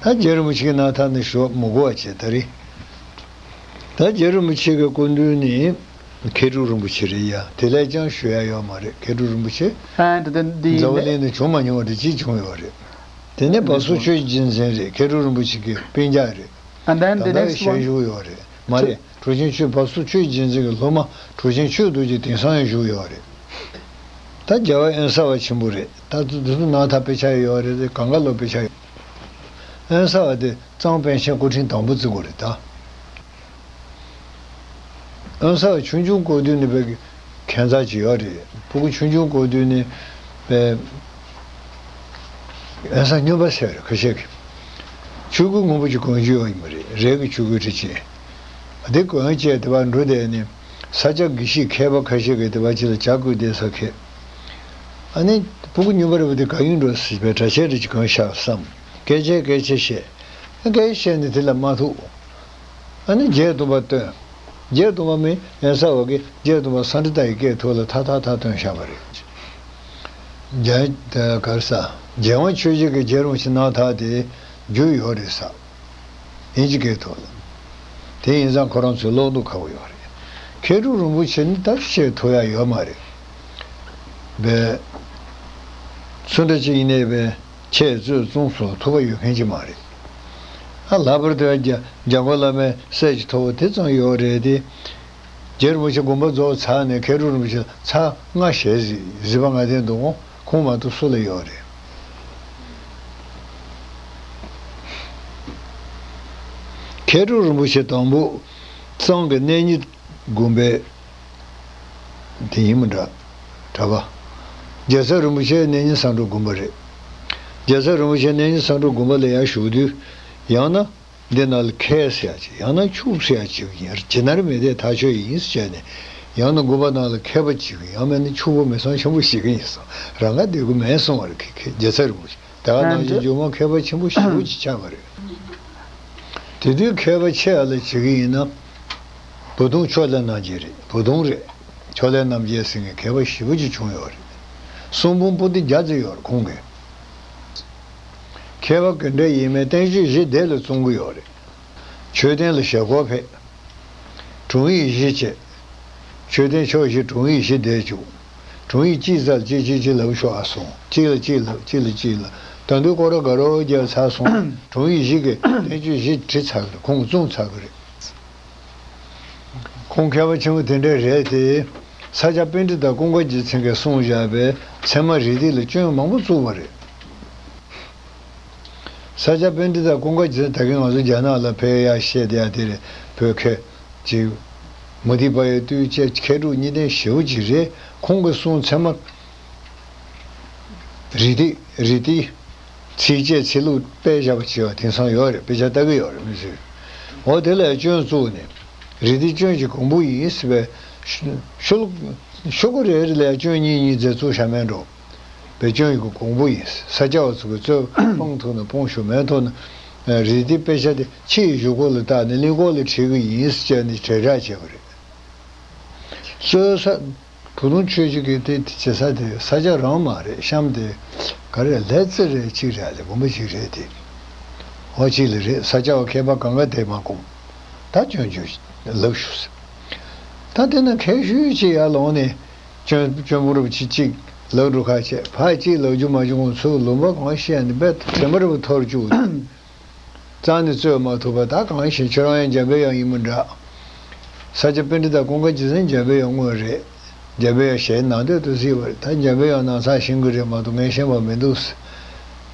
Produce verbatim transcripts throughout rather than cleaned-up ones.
ད་རྗེ་རིན་པོ་ཆེ་གི་རྣམ་ཐར་ནི་ཞུ་མི་དགོས་པ་བྱས། ད་རེས་ད་རྗེ་རིན་པོ་ཆེ་གི་སྐུ་མདུན་ནི་མཁས་གྲུབ་རིན་པོ་ཆེ་རེད་ཡ། དེ་ལས་ཀྱང་ཞུ་ཡ་ཡོད་མ་རེད། མཁས་གྲུབ་རིན་པོ་ཆེ་ཨ་འདི་འདི་འཛམ་བུ་གླིང་ནས་བྱུང་མ་མྱོང་བ་དེ་གཅིག་བྱུང་ཡོད་རེད། དེ་ནས་བ་སོ་ཆོས་ཀྱི་རྒྱལ་མཚན་རེད། མཁས་གྲུབ་རིན་པོ་ཆེ་གི་སྤུན་ཀྱག་རེད། And then the ད་ལྟ་next ཞལ་one བཞུགས་ཡོད་རེད། མ་རེད། གྲུབ་ཆེན་ཆོས་བ་སོ་ཆོས་ཀྱི་རྒྱལ་མཚན་གྱི་སློབ་མ་གྲུབ་ཆེན་ཆོས་རྡོ་རྗེ་དེང་སང་ཡང་བཞུགས་ཡོད་རེད། ད་རྒྱལ་བ་དབེན་ས་པ་ཆེན་པོ་རེད། ད་དུ་དུ་དུ་ནང་ཐག་དཔེ་ཆ་ཡོད་རེད། དེ་གང་ག་ལོ་དཔེ་ཆ་ཡོད། དབེན་ས་པ་དེ་གཙང་པཎ་ཆེན་སྐུ་ཕྲེང་དང་པོ་བརྩི་དགོས་རེད་ད། དབེན་ས་པ་ཆུང་ཆུང་སྐུ་དུས་ནས་དཔེ་ཁྱད་མཚར་ཅིག་ཡོད་རེད། སྤུ་གུ་ཆུང་ཆུང་སྐུ་དུས་ནས་དཔེ་དབེན་ས་སྨྱོན་པ་ཟེར་རེད། ཁ་ཤས་ཀྱིས་ཆོས་གོས་སྔོན་པོ་ཅིག་གོན་རྒྱུ་ཡོད་ཡིན་པ་རེད། རས་ཀྱི་ཆོས་གོས་འདྲ་ཅིག་དེ་གོན་བྱས་དེ་བར་འགྲོ་བསྡད་ནས། ས་སྐྱ་དགེ་བཤེས་མཁས་པ་ཁ་ཤས་ཀྱིས་དེ་བར་ཅིག་ལ་ཇ་བསྐོལ་བསྡད་ས་ཁེལ། ཨ་ནི་སྤུ་གུ་སྨྱོན་པ་རེད་པ། དེ་ག་ཡིན་འགྲོ་ཟེར་བའི་གྲྭ་ཆས་འདྲ་ཅིག་གོན་ཤག་བསམ། སྐད་ཆ་སྐད་ཆ་བཤད། སྐད་ཆ་བཤད་ནས་དེ་ལ་མ་ཐུག་ཨ་ནི་རྗེ་བཙུན་པ་བཏོན། རྗེ་བཙུན་པ་མིན་དབེན་ས་པ་གིས་རྗེ་བཙུན་པ་སཱནྟྲི་ཏ་ཡི་སྐད་ཐོག་ལ་ཐག་ཐག་ཐག་བཏོན་བཞག་པ་རེད། རྒྱལ་དེ་གར་ས་རྒྱལ་དབང་ཆོས་རྒྱལ་གྱི་རྗེ་རིན་པོ་ཆེ་རྣམ་ཐར་དེ་རྒྱུས་ཡོད་རེད་ས། དབྱིན་ཇི་སྐད་ཐོག་ལ། དེ་ཡིན་ཙང་ཁོ་རང་ཚོས་ཀློག་འདོད་ཁག་པོ་ཡོད་རེད། མཁས་གྲུབ་རིན་པོ་ཆེ་ནི་ད་བཤད་ཐུབ་ཡ་ཡོད་མ་རེད། བས། སུ་འདྲ་ཅིག་ཡིན་ནའི་བས་འཆད་རྩོད་རྩོམ་སོགས་ཐུབ་པ་ཡོད་མཁན་ཅིག་མ་རེད། ཨ་ལྷག་པར་དུ་རྒྱ་རྒྱ་མགོན་བླ་མའི་སྲས་ཀྱི་ཐོག་དེ་ཙམ་ཡོད་རེད་དེ། རྗེ་རིན་པོ་ཆེ་དགོངས་པ་རྫོགས་ཚར་ནས་མཁས་གྲུབ་རིན་པོ་ཆེ་ཚར་ལྔ་ཞལ་གཟིགས་གཟིགས་པ་ང་བསྟན་འདུག་གོ། ཁོང་མ་གཏོགས་སུ་ལ་ཡོད་རེད། མཁས་གྲུབ་རིན་པོ་ཆེ་དང་པོ་གཙང་གི་གནས་རྙིང་དགོན་པའི་དེ་ཡིན་མི་འདྲ། གྲྭ་པ། རྒྱལ་ཚབ་རིན་པོ་ཆེ་གནས་རྙིང་བསམ་གྲུབ་དགོན་པ་རེད། རྒྱལ་ཚབ་རིན་པོ་ཆེ་གནས་རྙིང་བསམ་གྲུབ་དགོན་པ་ལ་ཡར་བཞུགས་དུས། ཡང་ན། འདི་ནང་ལ་མཁས་ཟེར་ཡ་ཅིག་ཡང་ན་ཕྱུག་ཟེར་ཡ་ཅིག་ཡིན། ཇི་ལྟར་མི་བདེ་ཐག་ཆོད་ཡིན་ཟེར་བྱས་ནས། ཡང་ན་དགོན་པ་ནང་ལ་མཁས་པ་ཅིག་ཡང་མིན་ན་ཕྱུག་པོ་མི་ཚང་ཆེན་པོ་ཞིག་ཡིན་སོང་། རང་ག་སྡོད་གི་མེད་སོང་བ་རེད། ཁེ་ཁེ་རྒྱལ་ཚབ་རིན་པོ་ཆེ་ད་ག་ནང་བཞིན་མཇུག་མ་མཁས་པ་ཆེན་པོ་ཞེ་པོ་ཅིག་ཆགས་པ་རེད། དེ་དུས་མཁས་པ་ཆེ་བ་ལ་བྱེད་ཀྱི་ཡིན་ན། བུ་དུང་ཕྱོགས་ལས་རྣམ་རྒྱལ་རེད། བུ་དུང་རེད། ཕྱོགས་ལས་རྣམ་རྒྱལ་ཟེར་མཁན་མཁས་པ་ཞེ་པོ་ཅིག་བྱུང་ཡོད་རེད། གསུང་འབུམ་པོ་ཏི་བརྒྱ་ཙམ་ཡོད་རེད་ཁོང་གི། མཁས་པ་ག་འདྲ་ཡིན་མིན་བསྟན་བཅོས་བཞི་སྡེ་ལ་བརྩམས་ཀྱི་ཡོད་རེད། མཆོད་རྟེན་ལ་ཞབས་སྐོར་ཕེབས། དྲུང་ཡིག་བཞི་བྱས། མཆོད་རྟེན་ཕྱོགས་བཞིར་དྲུང་ཡིག་བཞི་བསྡད་བཅུག་དྲུང་ཡིག་གཅིག་ཙམ་གཅིག་གཅིག་གཅིག་ལབ་ཤོག་ཨ་སོང་། གཅིག་ལ་གཅིག་ལབ། གཅིག་ལ་གཅིག་ལབ། ད་དུང་སྐོར་ར་དགའ་རོགས་རྒྱག་ཚར་སོང་། དྲུང་ཡིག་བཞི་གིས་བསྟན་བཅོས་བཞི་བྲིས་ཚར་གི་རེད། ཁོང་བརྩམས་ཚར་གི་རེད། ཁོང་མཁས་པ་ཆེན་པོ་དེ་འདྲ་རེད་དེ། ས་སྐྱ་པཎྜི་ཏ་ཀུན་དགའ་རྒྱལ་མཚན་གྱིས་གསུངས་བཞག་པའི་ཚད་མ་རིགས་གཏེར་ལ་སྐྱོན་མང་པོ་བཙུགས་པ་རེད། ས་སྐྱ་པཎྜི་ཏ་ཀུན་དགའ་རྒྱལ་མཚན་ད་གིན་ང་ཚོ་རྒྱ་ནག་ལ་ཕེབས་ཡ་བཤད་དེ་ཡ་དེ་རེད། བོད་མཁས་ཅིག་མུ་སྟེགས་པ་ཡི་བཏུལ་བྱེད་མཁས་གྲུབ་གཉིས་ལྡན་ཞེ་པོ་ཅིག་རེད། ཁོང་གིས་གསུངས་ཚད་མ། རིགས་གཏེར་རིགས་གཏེར། ཚིགས་བཅད་ཚིག་ལྷུག་དཔེ་བཞག་པ་བྱས་པ་དེང་སང་ཡོད་རེད། དཔེ་ཆ་ལྟ་གི་ཡོད་རེད་མི་ཚོས། འོ་དེ་ལ་སྐྱོན་བཙུགས་ནས། རིགས་གཏེར་སྐྱོན་གྱི་གོང་བུ་ཡིན་ཟེར་བའི། ཤོ་ཤོ་ལོ་ཀ་རེ་རེ་ལ་སྐྱོན་གཉིས་གཉིས་ཙམ་བཙུགས་བཞག་མེད་འགྲོ། བའི་སྐྱོན་གྱི་གོང་བུ་ཡིན། ས་སྐྱ་བ་ཚོ་གིས་རྩོད་སྤང་ཐུབ་ན་སྤོང་ཤོག་མེད་ཐུབ་ན། རིགས་གཏེར་དཔེ་ཆ་དེ་ཕྱིའི་གཞུག་གུ་ལ་བལྟས་ནས་གླིང་སྐོར་ལ་ཁྲིད་གི་ཡིན་ཟེར་བྱས་ནས་དྲིལ་བསྒྲགས་བྱས་པ་རེད། རྩོད་ས། བུ་ལོན་ཆོས་བརྒྱུད་ཀྱི་དེ་བྱེད་ས་དེ་ས་སྐྱ་རང་མ་རེད། གཤམ་དེ་ག་རེ་ལྷ་རྩེ་རེད། གཅིག་རེད་ལས་དགོན་པ་གཅིག་རེད་དེ། འོ་གཅིག་ལ་རེད། ས་སྐྱ་བ་མཁས་པ་གང་ག་དེ་མ་གོམས། ད་སྐྱོན་བརྗོད་ལབ་ཞུ་ཟེར། ད་དེ་ན་མཁས་ཤོས་ཅིག་ཡར་ལོངས་ནས་སྐྱོན་སྐྱོན་པོ་རུ་ཅིག་ཅིག་ལབ་འགྲོ་ཁ་བྱས། ཕར་གཅིག་ལབ་རྒྱུ་མ་བྱུང་། ཁོང་ཚོས་ལུང་པ་གང་བཤད་ནས་དཔེ་དྲན་པ་རུ་འཐོར་བཅུག་རྩ་ནས་རྩོད་མ་ཐུབ་པ། ད་གང་ཞིག་ཁྱོད་རང་ཡང་འཇམ་པའི་དབྱངས་ཡིན་མི་འདྲ། ས་སྐྱ་པཎྜི་ཏ་ཀུན་དགའ་རྒྱལ་མཚན་འཇམ་པའི་དབྱངས་དངོས་རེད། འཇམ་པའི་དབྱངས་ཞལ་ནང་དོད་དུ་གཟིགས་པ་རེད། ད་འཇམ་པའི་དབྱངས་ནང་ཚགས་ཤེས་ཀྱི་རེད་མ་གཏོགས་ངས་ཤེས་པ་མི་འདུག་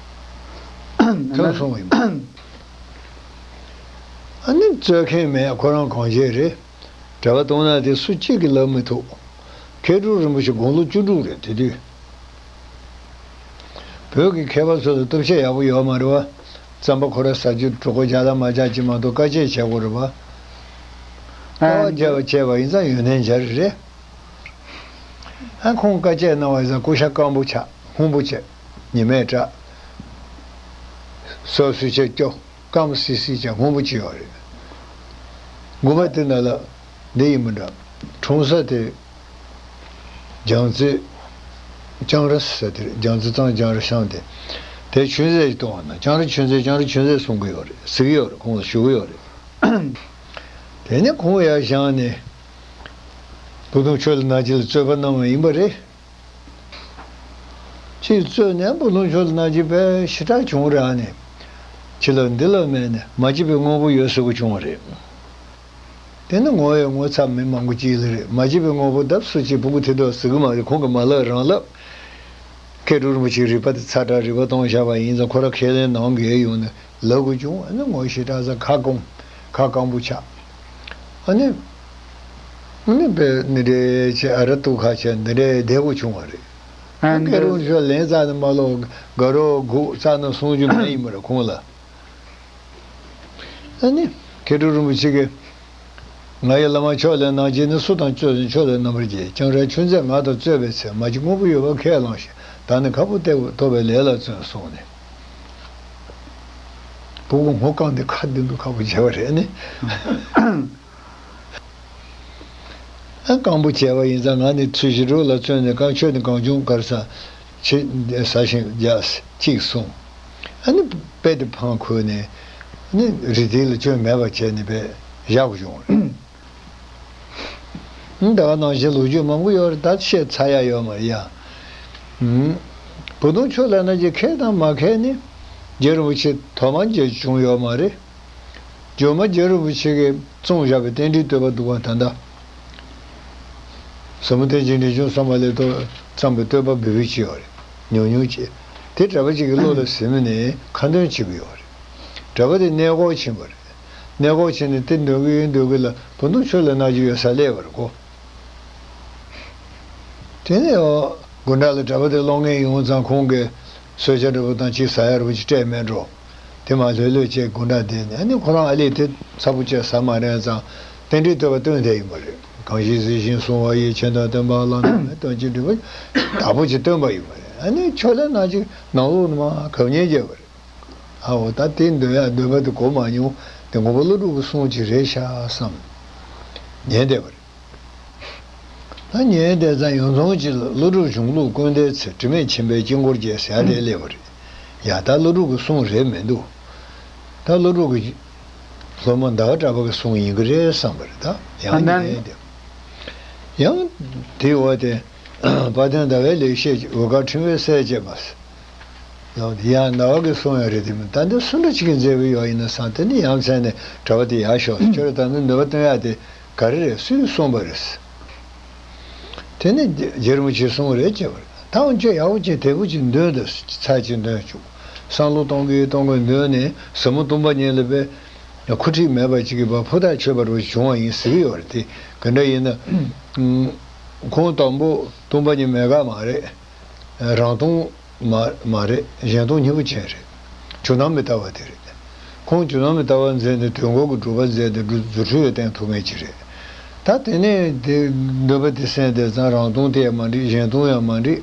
ཟེར། ཐོན་སོང་བ་ཡིན། ཨ་ནི་རྩོད་མཁན་མེད། ཁོ་རང་གང་བྱས་རེད། གྲྭ་པ་གཏོང་ན་དེ་སུ་གཅིག་གིས་ལབ་མི་ཐུབ། མཁས་གྲུབ་རིན་པོ་ཆེ་དགུང་ལོ་བཅུ་དྲུག་རེད་དེ་དུས། བོད་ཀྱི་མཁས་པ་ཚོ་ལ་སྟོབས་ཤུགས་ཡག་པོ་ཡོད་མ་རེད་བ། རྩམ་པ་ཁོ་ར་ཟ་རྒྱུ་གྲོད་ཁོག་རྒྱགས་ལ་མ་རྒྱགས་ཅིག་མ་གཏོགས་དཀའ་སྤྱད་བྱེད་དགོས་རེད་བ། དཀའ་བ་རྒྱག་པ་བྱས་པ་ཡིན་ཙང་ཡོན་ཏན་འཇལ་རེད། ཨ་ཁོང་དཀའ་སྤྱད་གནང་བ་ཡིན་ཙང་སྐུ་ཤ་སྐམ་པོ་ཆགས། སྔོན་པོ་བྱས། ཉི་མས་བཀྲ། སོ་སོའི་ཆས་སྐྱོ། སྐམ་སིལ་སིལ་ཅིག་སྔོན་པོ་ཅིག་ཡོད་རེད། དགོན་པ་དེ་ནང་ལ་འདི་ཡིན་མི་འདྲ། འཁྲུངས་ས་དེ་རྒྱལ་རྩེ་ལྕང་ར་ཟེར་དེ་རེད། རྒྱལ་རྩེ་གཙང་ལྕང་ར་ཤང་དེ། དེ་ཆོས་མཛད་ཅིག་གཏོང་བ་ན། ལྕང་ར་ཆོས་མཛད། ལྕང་ར་ཆོས་མཛད་གསུང་གི་ཡོད་རེད། ཟེར་གྱི་ཡོད་རེད། ཁོང་ལ་ཞུ་གི་ཡོད་རེད། དེ་ནས་ཁོང་ཡར་བཞེངས་ནས་བུ་སྟོན་ཆོས་བློ་གྲགས་ལ་རྩོད་པ་གནང་བ་ཡིན་པ་རེད། ཅིག་རྩོད་ནས་བུ་སྟོན་ཆོས་བློ་གྲགས་ལ་དཔེ་ཞེ་དྲག་བྱུང་རེད། ཨ་ནི་ཕྱི་ལ་འདི་ལ་མེད་ནས་མ་བྱས་པའི་དངོས་པོ་ཡོད་ཟེར་གྱི་བྱུང་བ་རེད། དེ་ནི་ངོ་ཡང་ངོ་ཚ་མི་མང་པོ་ཅིག་ལ་རེད། མ་བྱས་པའི་དངོས་པོ་ལབ་སུ་ཅིག་བུ་གུ་དེ་འདྲ་ཟེར་གྱི་མ་རེད། ཁོང་གིས་མ་ལབ་རང་ལབ། མཁས་གྲུབ་རིན་པོ་ཆེའི་རིག་པ་དེ་ཚ་དྲགས། རིག་པ་གཏོང་བཞག་པ་ཡིན་ཙང་ཁོ་རང་ཁས་ལེན་གནང་གི་ཡོང་ནས་ལབ་དགོས་བྱུང་། ཨ་ནི་ངོ་ཞེ་དྲག་ས་ཁ་སྐོམ། ཁ་སྐམ་པོ་ཆགས། ཨ་ནི། ཨ་ནི་དཔེ་ནི་རེད་ཅེས་ཨ་ར་སྟུག་ཁ་བྱས་འདི་འདྲའི་བསྡད་དགོས་བྱུང་བ་རེད། ཨ་མཁས་གྲུབ་ཆོས་ལན་རྩ་ནས་མ་ལོག། དགའ་རོགས་སྒུག་རྩ་ནས་གསུང་རྒྱུ་མེད་ཡིན་པ་རེད་ཁོང་ལ། ཨ་ནི། མཁས་གྲུབ་རིན་པོ་ཆེ་གིས། ང་ཡི་བླ་མ་ཕྱོགས་ལས་རྣམ་རྒྱལ་ནི། སུ་དང་རྩོད་ཅིང་ཕྱོགས་ལས་རྣམ་པར་རྒྱལ། ལྕང་ར་ཆོས་མཛད་ང་དང་རྩོད་པའི་ཚེ། མ་བྱས་དངོས་པོ་ཡོད་པར་ཁས་བླངས་ཤིང་། བདག་ནི་ཁ་སྤུ་བཏེག་པས་ཐོབ་པའི་ལས་ལ་བརྩོན་གསུངས་ནས། བུ་གུ་ངོ་བཀང་སྟེ་ཁ་བདེ་འདུག་ཁ་པོ་བྱས་པ་རེད་ནི། ཨ་སྐམ་པོ་བྱས་པ་ཡིན་ཙང་ང་ནི་ཚུལ་བཞིན་རོགས་ལ་བརྩོན་ནས་ཀང་ཆོས་ནི་གང་བྱུང་གར་ས་ཆེ་ཟ་ཞིང་རྒྱགས་ཅིག་གསུངས། ཨ་ནི་དཔེ་དེ་འཕང་ཁུར་ནས་ནི་རི་དེ་ལ་སྐྱོན་མེད་པ་བྱས་ནས་དཔེ་བཞག་བྱུང་རེད། ད་ག་ནང་བཞིན་ལོ་རྒྱུས་མང་པོ་ཡོད་རེད། ད་བཤད་ཚར་ཡ་ཡོད་མ་རེད་ཡ། བུ་སྟོན་ཆོས་ལ་ན་ཅིག་ཁེལ་དང་མ་ཁེལ་ནི་རྗེ་རིན་པོ་ཆེ་ཐོག་མ་མཇལ་བྱུང་ཡོད་མ་རེད། རྗེས་མ་རྗེ་རིན་པོ་ཆེ་གིས་བརྩམས་བཞག་པའི་རྟེན་འབྲེལ་བསྟོད་པ་འདུག་ག་ད་ལྟ། ཟབ་མོ་ཐེག་ཆེན་འབྲིང་ཆུང་གསུམ་པ་ལས་ཐོག་བརྩམས་པའི་བསྟོད་པ་འབུལ་བའི་ཅིག་ཡོད་རེད། ཉུང་ཉུང་ཅིག་དེ་གྲྭ་པ་ཅིག་གི་བློ་ལ་ཟིན་ནས་ཁ་འདོན་བྱེད་ཀྱི་ཡོད་རེད། གྲྭ་པ་དེ་གནས་སྐོར་ཕྱིན་པ་རེད། གནས་སྐོར་ཕྱིན་ནས་དེ་འདོན་གྱི་ཡོད་འདོན་གྱི་ལ་བུ་སྟོན་ཆོས་ལ་ན་ཅིག་ཡོད་ས་སླེབས་པ་རེད་གོ། དེ་ནས་འོ། དགོང་དག་ལ་གྲྭ་པ་དེ་སློབ་གཉེར་ཡོང་ཙང་ཁོང་གིས་གསོལ་ཇ་འདྲ་པོ་དང་གཅིག་ཟ་ཡ་འདྲ་པོ་ཅིག་སྤྲད་མེད་འགྲོ། དེ་མ་ལྷོད་ལྷོད་བྱས་དགོང་དག་དེ་ནས་ཨ་ནི་ཁོ་རང་ཨ་ལས་དེ་ཚ་པོ་བྱས་ཟ་མ་རན་ཙང་རྟེན་འབྲེལ་བསྟོད་པ་བཏོན་བསྡད་ཡིན་པ་རེད། གང་ཞིག་གཟིགས་ཤིང་བསྲུང་བ་ཡི། ཆོས་དང་སྟོན་པ་བླ་ན་མེད། སྟོན་ཅིང་འགྲོ་བ་དག་པོ་ཅིག་བཏོན་པ་ཡིན་པ་རེད། ཨ་ནི་ཆོས་ལ་ན་ཅིག་ནང་ལོགས་ནས་མ་གབ་ཉན་བརྒྱབ་པ་རེད། ཨའོ་ད་དེ་འདོན་ཡ་འདོན་པ་དེ་གོ་མ་མྱོང་། དེ་ངོ་བོ་ཀླུ་སྒྲུབ་ཀྱི་གསུང་ཅིག་རེད་ཤག་བསམ། ཉན་བསྡད་པ་རེད། ད་ཉན་བསྡད་ཙང་ཡུམ་ཚང་ཅིག་ལ་ཀླུ་སྒྲུབ་གཞུང་ལུགས་ཀུན་ལྡན་ཚེ། དྲི་མེད་མཁྱེན་པའི་དཀྱིལ་འཁོར་རྒྱས་ཟེར་ཡ་དེ་སླེབས་པ་རེད། ཡ་ད་ཀླུ་སྒྲུབ་ཀྱི་གསུང་རེད་མི་འདུག་ད་ཀླུ་སྒྲུབ་ཀྱི་སློབ་མ་ཟླ་བ་གྲགས་པ་གི་གསུང་ཡིན་གྱི་རེད་བསམ་པ་རེད། ད་ཡང་ཨ་ན་ཉན་བསྡད། ཡང་དེའི་འོག་དེ། དཔལ་ལྡན་ཟླ་བའི་ལེགས་བཤད་ཀྱི། འོད་དཀར་ཕྲེང་བའི་གསལ་བྱེད་པ། ལགས་ཡང་ཟླ་བ་གི་གསུང་ཡང་རེད་དེ་མིན། ད་འདི་སུ་འདྲ་ཅིག་གིས་མཛད་པའི་ཡོག་ཡིན་ན་བསམ། དེ་ནི་ཡ་མཚན་ནས་གྲྭ་པ་དེ་ཡར་ཤོག་ཁྱོད་རང་ད་ནི་འདོན་པ་བཏོན་ཡག་དེ་ག་རེ་རེད། སུས་གསུངས་པ་རེད། དེ་ནི་རྗེ་རིན་པོ་ཆེས་གསུངས་རེད་ཅེས་པ་རེད། ད་འོ་ཁྱོད་ཡག་པོ་ཅིག་དལ་པོ་ཅིག་འདོན་དང་། ཚར་གཅིག་འདོན་བཅུག་བསམ་བློ་གཏོང་གིན་གཏོང་གིན་འདོན་ནས་ཟབ་མོ་སྟོང་པ་ཉིད་ལ་དཔེ་ཁུ་འཕྲིག་མེད་པ་ཅིག་གིས་ཕུ་ཐག་ཆོད་པ་རུ་བྱུང་བ་ཡིན་ཟེར་གྱི་ཡོད་རེད། དེ་ག་འདྲ་ཡིན་ན། ཁོང་དང་པོ་སྟོང་པ་ཉིད་མེད་དགག་མ་རེད། རང་སྟོང་མ་མ་རེད། གཞན་སྟོང་གཉིས་པོ་ཅན་རེད། ཇོ་ནང་མི་ལྟ་བ་དེ་རེད། ཁོང་ཇོ་ནང་མི་ལྟ་བ་མཛད་ནས་དོན་གོ་གི་སྒྲུབ་པ་མཛད་དེ་རྫུ་འཕྲུལ་ཡང་བསྟན་ཐུབ་མཁན་ཅིག་རེད། ད་དེ་ནས་དེ་འདོན་པ་དེ་གསན་དེ་ཙང་རང་སྟོང་དེ་ཡང་མ་འགྲིག་གཞན་སྟོང་ཡང་མ་འགྲིག་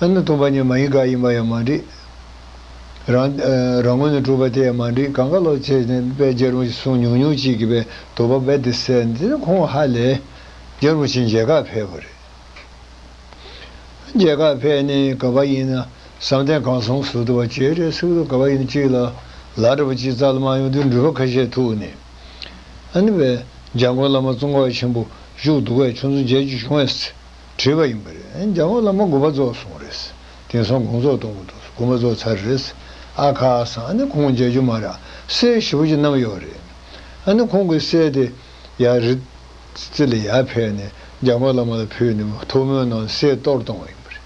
ཨ་ནི་སྟོང་པ་ཉིད་མ་ཡིན་དགག་ཡིན་པ་ཡང་མ་འགྲིག་རང་ཨ་རང་ངོས་ནས་གྲུབ་པ་དེ་ཡང་མ་འགྲིག་གང་ག་ལོག་བྱས་ནས་དཔེ་རྗེ་རིན་པོ་ཆེ་གསུང་ཉུང་ཉུང་ཅིག་གིས་དཔེ་དོགས་པ་རྦད་དེ་སེལ། འདི་ནི་ཁོང་ཧ་ལས་རྗེ་རིན་པོ་ཆེ་མཇལ་ཁ་ཕེབས་པ་རེད། མཇལ་ཁ་ཕེབས་ནས་ག་པར་ཡིན་ན་བསམ་གཏན་གང་གསུང་ཟུར་དུ་བ་བྱས་རེད་ཟེར་དུས། ག་པར་ཡིན་ན་གཅིག་ལ་ལ་འདྲ་པོ་གཅིག་རྩ་ལ་མ་ཡོང་དུས་འགྲུལ་པ་ཁ་ཤས་ཐུག་ནས། ཨ་ནི་བས་འཇམ་མགོན་བླ་མ་ཙོང་ཁ་པ་ཆེན་པོ་བཞུགས་འདུག་གས། ཁྱོད་ཚོ་མཇལ་རྒྱུ་བྱུང་ངས་དྲིས་པ་ཡིན་པ་རེད། ཨ་ནི་འཇམ་མགོན་བླ་མ་དགོངས་པ་རྫོགས་སོང་རེད། དེང་སང་དགོངས་རྫོགས་གཏོང་གི་འདུག་དགོངས་པ་རྫོགས་ཚར་རེད། ཨ་ཁ་སང་ཨ་ནི་ཁོང་མཇལ་རྒྱུ་མ་རག་གསེར་ཞེ་པོ་ཅིག་བསྣམས་ཡོད་རེད། ཨ་ནི་ཁོང་གི་གསེར་དེ་ཡར་རི་རྩེ་ལ་ཡར་ཕེབས་ནས་འཇམ་མགོན་བླ་མ་ལ་ཕུལ་ནས་ཐུགས་སྨོན་གནང་ནས་གསེར་གཏོར་བཏང་བ་ཡིན་པ་རེད།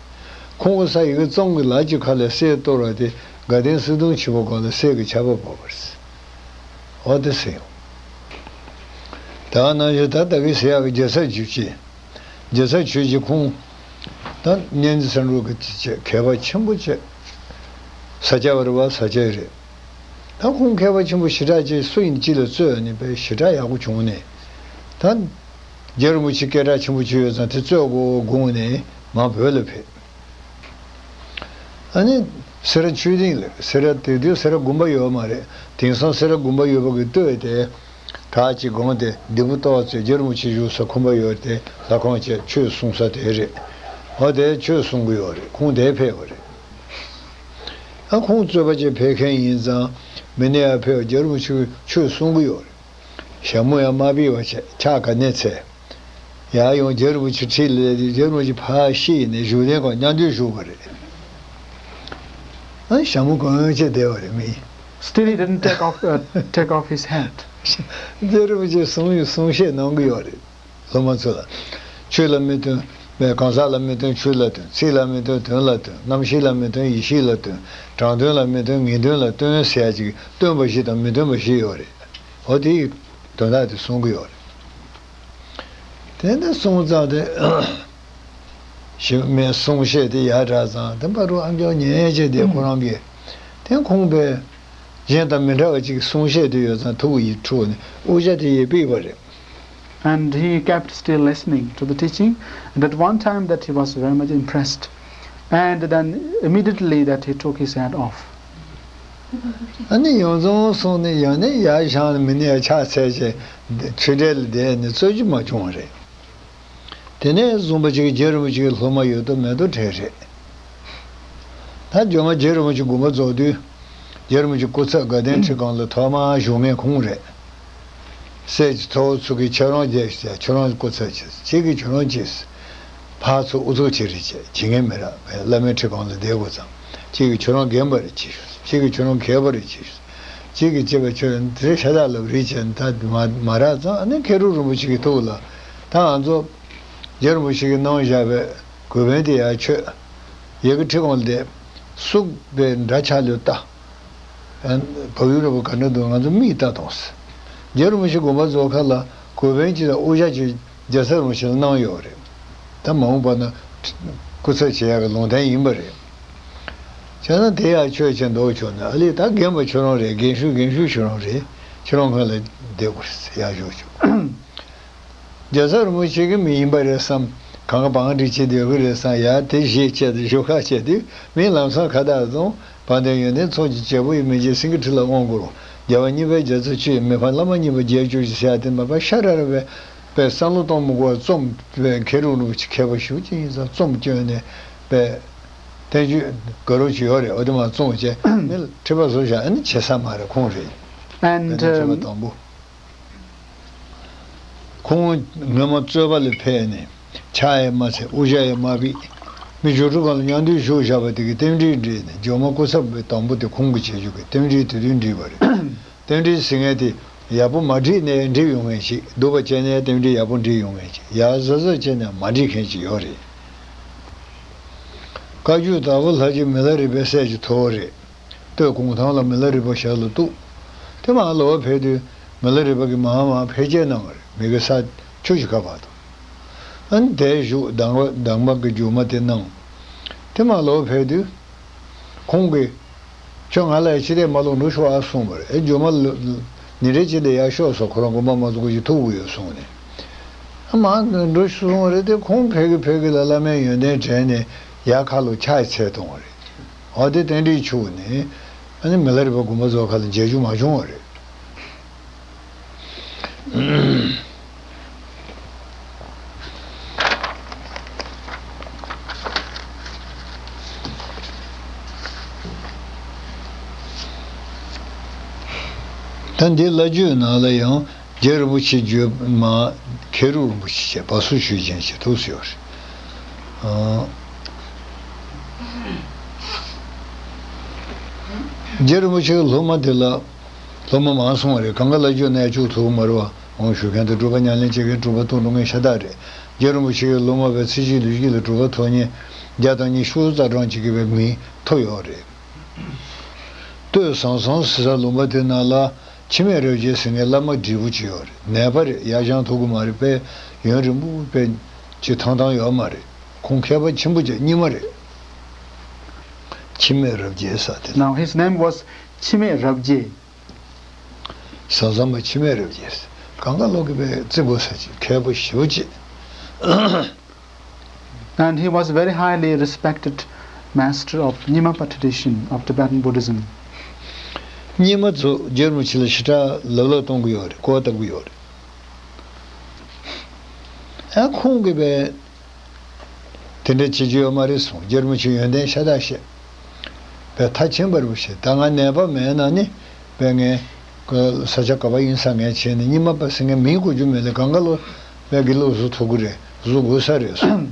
ཁོང་གི་ས་ཡི་གེ་ཙོང་གི་ལག་གི་ཁ་ལ་གསེར་གཏོར་བ་དེ་དགའ་ལྡན་གསེར་གདུང་ཆེན་པོ་སྒང་ལ་གསེར་གྱི་ཆར་པ་བབས་པ་རེད། འོ་དེ་ཟེར་ཡོང་། ད་ནང་བཞིན་ད་ལྟ་གི་ཟེར་ཡག་གི་རྒྱལ་ཚབ་ཆོས་རྗེ། རྒྱལ་ཚབ་ཆོས་རྗེ་ཁོང་ད་གཉན་གཟིགས་སེང་འབྲུག་གི་དེ་བྱས་མཁས་པ་ཆེན་པོ་བྱས། ས་སྐྱ་པ་རེད་པ། ས་སྐྱ་རེད། ད་ཁོང་མཁས་པ་ཆེན་པོ་ཞེ་དྲག་ཅིག་སུ་ཡིན་གཅིག་ལ་རྩོད་ནས་དཔེ་ཞེ་དྲག་ཡག་པོ་བྱུང་ནས། ད་རྗེ་རིན་པོ་ཆེ་སྐད་གྲགས་ཆེན་པོ་བྱུང་ཡོད་ཙང་དེ་རྩོད་དགོས་དགོངས་ནས་མར་བོད་ལ་ཕེབས། ཨ་ནི་སེ་ར་ཆོས་སྡིངས་ལ། སེ་ར་དེ་དུས་སེ་ར་དགོན་པ་ཡོད་མ་རེད། དེང་སང་སེ་ར་དགོན་པ་ཡོད་པ་གི་སྟོད་དེ། བྲག་གཅིག་སྒང་དེ་ལྡེ་བུ་ཏོག་ཙེ་རྗེ་རིན་པོ་ཆེ་བཞུགས་ས་ཁོམ་པ་ཡོད་དེ། ལྷ་ཁང་བཅས་ཆོས་གསུང་ས་དེ་རེད། འོ་དེ་ཆོས་གསུང་གི་ཡོད་རེད། ཁོང་དེར་ཕེབས་པ་རེད། ཨ་ཁོང་རྩོད་པ་བྱེད་ཕེབས་མཁན་ཡིན་ཙང་མི་ནི་ཡ་ཕེབས་རྒྱལ་བུ་ཆོས་ཆོས་གསུང་གི་ཡོད་རེད། ཞྭ་མོ་ཡང་མ་ཕུད་པ་བྱས་ཕྱག་ག་ནས་འཚལ། ཡར་ཡོང་རྒྱལ་བུ་ཆོས་ཁྲིད་ལས་རྒྱལ་བུ་ཆོས་ཕར་ཤི་ཡིན་ནས་བཞུགས་གདན་ཁོ་མཉམ་དུ་བཞུགས་པ་རེད། ཨ་ཞྭ་མོ་གང་ཡང་བྱས་བསྡད་པ་རེད་མི། Still, he didn't take off, uh, take off his hat. རྒྱལ་བུ་ཆོས་གསུང་གསུང་བཤད་གནང་གི་ཡོད་རེད། སློབ་མ་ཚོ་ལ། ཆོས་ལ་མི་བརྟེན་པའི་གང་ཟག་ལ་མི་བརྟེན་ཆོས་ལ་བརྟེན། ཚིག་ལ་མི་བརྟེན་དོན་ལ་བརྟེན། རྣམ་ཤེས་ལ་མི་བརྟེན་ཡེ་ཤེས་ལ་བརྟེན། དྲང་དོན་ལ་མི་བརྟེན་ངེས་དོན་ལ་བརྟེན་ཟེར་ཡ་ཅིག་བརྟེན་པ་བཞི་དང་མི་བརྟེན་པ་བཞི་ཡོད་རེད། འོ་དེའི་དོན་དག་དེ་གསུང་གི་ཡོད་རེད། དེ་འདྲ་གསུང་ཙང་དེ། ཞེས་མའི་གསུང་བཤད་དེ་ཡར་དྲག་ཙང་དེ་བར་དུ་ཨ་མཆོག་ཉན་བྱས་དེ་ཁོ་རང་གིས། དེ་ཁོང་པས་གཞན་དང་མི་འདྲ་བ་ཅིག་གསུང་བཤད་དུ་ཡོད་ཙང་ཐུགས་ཡིད་འཁྲུགས་ནས་དབུ་ཞྭ་དེ་ཡར་ཕུད་པ་རེད། And he kept still listening to the teaching, and at one time that he was very much impressed, and then immediately that he took his hat off. ཨ་ནི་ཡོངས་རྫོགས་སོང་ནས་ཡང་ནས་ཡར་བཞེངས་ནས་མི་ནི་ཡ་ཕྱག་འཚལ་བྱས་ཆོས་གྲལ་ལ་བསྡད་ནས་རྩོད་རྒྱུ་མ་བྱུང་བ་རེད། དེ་ནས་བཟུང་བ་ཅིག་རྗེ་རིན་པོ་ཆེའི་སློབ་མ་ཡོད་དོ་མེད་དོ་གྲས་རེད། ད་རྗེས་མ་རྗེ་རིན་པོ་ཆེ་དགོངས་པ་རྫོགས་དུས། རྗེ་རིན་པོ་ཆེ་སྐུ་ཚབ་དགའ་ལྡན་ཁྲི་སྒང་ལ་ཐོག་མར་བཞུགས་མཁན་ཁོང་རེད། སྲས་ཀྱི་ཚ་བོ་ཚོ་གིས་ཁྱེད་རང་རྒྱལ་ཞིག་ཁྱེད་རང་སྐུ་ཚབ་བྱེད་ཅིག་གིས་ཁྱེད་རང་ཅིག་ཕར་ཚུར་ཨུ་ཚུགས་བྱེད་རེས་བྱེད་བྱེད་མཁན་མི་རག་བས་བླ་མའི་ཁྲི་སྒང་ལ་བསྡད་དགོས་ཙང་ཅིག་གིས་ཁྱེད་རང་རྒན་པ་རེད་བྱེད་ཞུ། ཅིག་གིས་ཁྱོད་རང་མཁས་པ་རེད་ཅེས་ཞུ། ཅིག་གིས་ཅེས་པ་ཁྱོད་དེ་ཤ་སྟག་ལབ་རེད་ཅེས་ད་མ་མ་རག་ཙང་ཨ་ནི་མཁས་གྲུབ་རིན་པོ་ཆེ་གི་ཐུགས་ལ་ད་ང་ཚོ་རྗེ་རིན་པོ་ཆེ་གིས་གནང་བཞག་པའི་གོས་བན་དེ་ཡར་མཆོད། ཡ་གི་ཁྲི་སྒང་ལ་བསྡད། སུག་པའི་འདྲ་ཆགས་ལུས་ལྟ། བག་ཡོད་ར་བ་ག་འདྲ་འདུག་ང་ཚོ་མིག་ལྟ་དང་། རྗེ་རིན་པོ་ཆེ་དགོངས་པ་རྫོགས་ཁ་ལ་གོས་བན་གྱི་དབུ་ཞྭ་གྱི་རྒྱལ་ཚབ་རིན་པོ་ཆེ་ལ་གནང་ཡོད་རེད། ད་མ་འོངས་པ་ན་སྐུ་ཚབ་བྱེད་ཡག་གི་ལུང་བསྟན་ཡིན་པ་རེད། བྱས་ན་དེ་ཡང་ཆོས་བྱེད་མདོག་ཆོག་ན་ཨ་ལས་ད་རྒན་པ་ཁྱོད་རང་རེད། རྒན་ཤོས་རྒན་ཤོས་ཁྱོད་རང་རེད། ཁྱོད་རང་སྔོན་ལ་བསྡད་དགོས་རེད་ཡག་ཤོས་ཆོག་རྒྱལ་ཚབ་རིན་པོ་ཆེ་གི་མི་ཡིན་པ་རེད་བསམ། གང་ག་བང་སྒྲིག་བྱེད་དུ་ཡོད་གི་རེད་བསམ། ཡ་དེ་བཞེས་བྱས་ཏེ་བཞུགས་ཁ་བྱས་དུས་མི་ལམ་སང་ཁ་བཏགས་བཙོང་དཔལ་ལྡན་ཡོན་ཏན་ཚོགས་ཀྱི་རྒྱལ་པོ་ཡི་མི་རྗེ་སེང་གེ་ཁྲི་ལ་དབང་བསྐུར་རོ། རྒྱལ་བ་གཉིས་པའི་རྒྱལ་ཚབ་ཆུ་ཡི་མི་ཕམ་བླ་མ་གཉིས་པ་རྒྱལ་གྱུར་ཅིག་ཟེར་ཡ་དེ་མ་པ་ཤ་ར་ར་བའི་པའི་བསམ་བློ་གཏོང་མི་དགོས་པར་རྩོམ་པའི་མཁས་གྲུབ་རིན་པོ་ཆེ་མཁས་པ་ཞེ་པོ་ཅིག་ཡིན་ཙང་རྩོམ་བསྐྱོན་ནས་པའི་བསྟན་བཅོས་དགའ་རབ་ཅིག་ཡོད་རེད། འོ་དེ་མ་རྩོམ་བྱས་ནི་ཁྲི་པ་བཟོ་བཞག་ཨ་ནི་བྱེད་ས་མ་རེད་ཁོང་རེད། And དེ་ནི་ཁྲི་པ་um, དང་པོ། ཁོང་སྔོན་མ་རྩོད་པ་ལ་ཕེབས་ནས་ཕྱག་ཡང་མ་འཚལ་དབུ་ཞྭ་ཡང་མ་ཕུད། མི་ཇོ་ཁྲི་སྒང་ལ་མཉམ་འདུས་བཞུགས་བཞག་པ་དེ་གིས་རྟེན་འབྲེལ་འགྲིག་ནས་རྗེས་མ་སྐུ་ཚབ་པའི་དང་པོ་དེ་ཁོང་གིས་བྱེད་རྒྱུ་གི་རྟེན་འབྲེལ་དེ་དུས་འགྲིག་པ་རེད། རྟེན་འབྲེལ་ཟེར་མཁན་དེ་ཡག་པོ་མ་འགྲིག་ནའི་འགྲིག་ཡོང་མཁན་ཞིག་སྡུག་པ་བྱས་ནའི་རྟེན་འབྲེལ་ཡག་པོ་འགྲིག་ཡོང་མཁན་ཞིག་ཡག་བཟོ་བཟོ་བྱས་ནའི་མ་འགྲིག་མཁན་ཞིག་ཡོད་རེད། བཀའ་བརྒྱུད་དྭགས་པོ་ལྷ་རྗེ་མི་ལ་རས་པའི་སྲས་ཀྱི་ཐུ་བོ་རེད། སྟོད་གུང་ཐང་ལ་མི་ལ་རས་པ་ཞབས་ལ་གཏུགས། དེ་མར་ལོག་ཕེབས་དུས་མི་ལ་རས་པ་གིས་མར་མར་ཕལ་སྐྱེལ་གནང་བ་རེད། མི་གི་ས་ཆུ་ཞིག་ཁ་བར་དུ། ཨ་ནི་དེར་བཞུགས་གདམས་པ་གདམས་པ་གི་རྒྱུད་མ་དེ་གནང་། དེ་མར་ལོག་ཕེབས་དུས། ཁོང་གིས། ཁྱོད་ང་ལ་ཕྱི་བལྟས་མ་ལོག་འགྲོ་ཤོག་ཨ་གསུངས་པ་རེད། ཨེ་རྒྱུད་མ་ལ་ཉིན་རེ་གཅིག་ལ་ཡར་ཤོག་སོགས་ཁོ་རང་དགོངས་པ་མ་ཚོམ་གི་ཐུག་གི་ཡོད་གསུངས་ནས། ཨ་མར་འགྲོ་ཤོག་གསུངས་པ་རེད་དེ་ཁོང་ཕེབས་གི་ཕེབས་གི་ལ་བླ་མའི་ཡོན་ཏན་དྲན་ནས་ཡར་ཁ་ལོ་ཕྱག་འཚལ་གཏོང་བ་རེད། འོ་དེ་རྟེན་འབྲེལ་འཆུགས་ནས་ཨ་ནི་མི་ལ་རས་པ་དགོངས་པ་རྫོགས་ཁ་ལ་མཇལ་རྒྱུ་མ་བྱུང་བ་རེད། ད་འདི་བླ་བརྒྱུད་ནང་ལ་ཡང་རྗེ་རིན་པོ་ཆེ་བརྒྱུད་མ་མཁས་གྲུབ་རིན་པོ་ཆེ་བཅས་བ་སུ་ཞུས་ཅན་ཞེས་ཐུགས་སུ་ཡོད་རེད། རྗེ་རིན་པོ་ཆེའི་སློབ་མ་དེ་ལ་སློབ་མ་མང་སོང་བ་རེད། གང་ག་བླ་བརྒྱུད་ནས་བཅུག་ཐུབ་མ་རེད་པ། འོང་ཞུ་མཁན་དང་སྒྲུབ་པ་ཉམས་ལེན་བྱེད་མཁན་སྒྲུབ་པ་ཐུགས་འགྲོ་མཁན་ཤ་སྟག་རེད། རྗེ་རིན་པོ་ཆེའི་སློབ་མ་བས་ཚེ་གཅིག་ལུས་གཅིག་ལ་སྒྲུབ་པ་ཐོབ་མཁན་བརྒྱ་དང་ཉི་ཤུ་རྩ་གྲངས་ཅིག་གི་བས་མི་ཐོབ་ཡོད་རེད། སྟོད་ཟངས་གསུམ་ཟེར་ས་ལུང་པ་དེ་ནང་ལ་འཆི་མེད་རབ་རྒྱས་ཟེར་མཁན་བླ་མ་བགྲེས་པོ་ཅིག་ཡོད་རེད། ནད་པ་རེད། ཡར་བཞེངས་ཐུབ་ཀྱི་མ་རེད། དཔེ་ཡུན་རིང་པོ་དཔེ་ཅིག་ཐང་ཐང་ཡོད་མ་རེད། ཁོང་མཁས་པ་ཆེན་པོ་ཅིག་རྙིང་མ་རེད། འཆི་མེད་རབ་རྒྱས་ཟེར་དེ་ལ། Now his name was འཆི་མེད་རབ་རྒྱས། ཟངས་གསུམ་པ་འཆི་མེད་རབ་རྒྱས། གང་ག་ལོག་གི་བས་བརྩི་དགོས་ས་ཅིག་མཁས་པོ་ཞེ་པོ་ཅིག And he was very highly respected master of Nyingma tradition of Tibetan Buddhism. རྙིང་མ་ཚོ་རྗེ་རིན་པོ་ཆེ་ལ་ཞེ་དྲག་ལབ་ལབ་གཏོང་གི་ཡོད་རེད། གོ་བརྡ་བཏབ་གི་ཡོད་རེད། ཨ་ཁོང་གིས་བས་དེ་འདྲ་བྱེད་རྒྱུ་ཡོད་མ་རེད་གསུངས། རྗེ་རིན་པོ་ཆེ་ཡོན་ཏན་ཤ་སྟག་བཤད། པས་མཐའ་ཕྱིན་པ་རེད་པ་ཞེས། ད་ང་ནད་པ་མེད་ན་ནི་པས་ངས་ཀྱི་ས་ཆ་ག་པར་ཡིན་ས་ངས་བྱས་ནས་སྙིང་མ་པ་སེ་ངས་མིང་གོ་རྒྱུ་མེད་ལ་གང་ག་ལོ་པས་དགེ་ལུགས་བཟོ་ཐུབ་ཀྱི་རེད། བཟོ་དགོས་ས་རེད་གསུངས།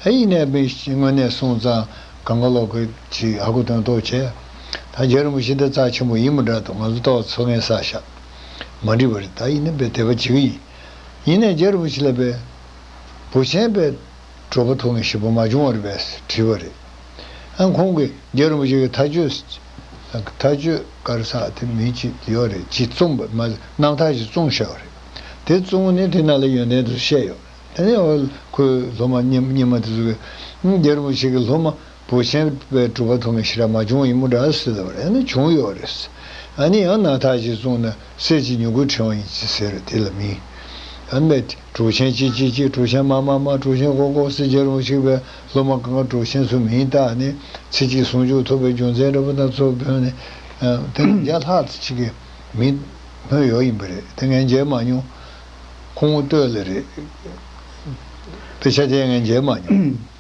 ཨ་ཡིན་ནའི་པས་དངོས་གནས་སོང་ཙང་གང་ག་ལོ་གི་ཅིག་ཧ་གོ་དོན་རྟོགས་བྱས། ད་རྗེ་རིན་པོ་ཆེ་འདི་རྩ་ཆེན་པོ་ཡིན་མི་འདྲ་འདུག་ང་ཚོ་ལྟ་བ་ཚོ་ངས་ས་ཤ་མ་འགྲིག་པ་རེད། ད་ཡིན་ན་པས་དད་པ་བྱེད་ཀྱི་ཡིན། ཡིན་ནའི་རྗེ་རིན་པོ་ཆེ་ལ་པས་བུ་ཆེན་པས་གྲོགས་པོ་ཐོག་ངས་ཞེ་པོ་མ་བྱུང་བ་རེད་པས་དྲིས་པ་རེད། ཨ་ཁོང་གིས་རྗེ་རིན་པོ་ཆེ་གི་མཐའ་དཔྱོད། མཐའ་དཔྱོད་ག་རེ་ཟེར་དེ་མིང་ཅིག་ཡོད་རེད། ཅིག་བཙུངས་པ་མ་རྣམ་ཐར་ཞིག་བཙུངས་བཞག་པ་རེད། དེ་བཙུངས་ནས་དེ་ནང་ལ་ཡོན་ཏན་དུ་བཤད་ཡོད། དེ་ནས་འོ་ཁོའི་སློབ་མ་རྙིང་རྙིང་མ་དེ་ཚོ་གིས་ཨང་རྗེ་རིན་པོ་ཆེ་གི་སློབ་མ་བུ་ཆེན་པས་གྲུབ་པ་ཐོབ་མཁན་ཞེ་དྲག་མ་བྱུང་བ་ཡིན་མོ་འདྲ་ཟེར་ལབ་པ་རེད། ཨ་ནི་བྱུང་ཡོད་རེད། ཨ་ནི་ཡང་རྣམ་ཐར་ཞིག་བཙུངས་ན་གསེར་གྱི་མྱུ་གུ་ཕྲེང་བ་ཡིན་ཅེས་ཟེར་དེ་ལ་མིང་། ཨ་ནི་གྲུབ་ཆེན་གཅིག་གཅིག་གཅིག་གྲུབ་ཆེན་མ་མ་མ་གྲུབ་ཆེན་ཀོ་ཀོ་ཟེར་རྗེ་རིན་པོ་ཆེ་པའི་སློབ་མ་གང་ག་གྲུབ་ཆེན་ཚོ་མིང་བཏགས་ནས་ཚེ་གཅིག་ཟུང་འཇུག་ཐོབ་པའི་རྒྱུ་མཚན་འདྲ་པོ་དང་ཚོ་བོན་ནས་དེ་ལ་བརྒྱ་ལྷག་ཙམ་ཅིག་གི་མིང་ཐོན་ཡོད་ཡིན་པ་རེད། དེ་ངས་མཇལ་མ་མྱོང་། ཁོང་ལྟོས་ལེ་རེད། དཔེ་ཆ་དེ་ངས་མཇལ་མ་མྱོང་།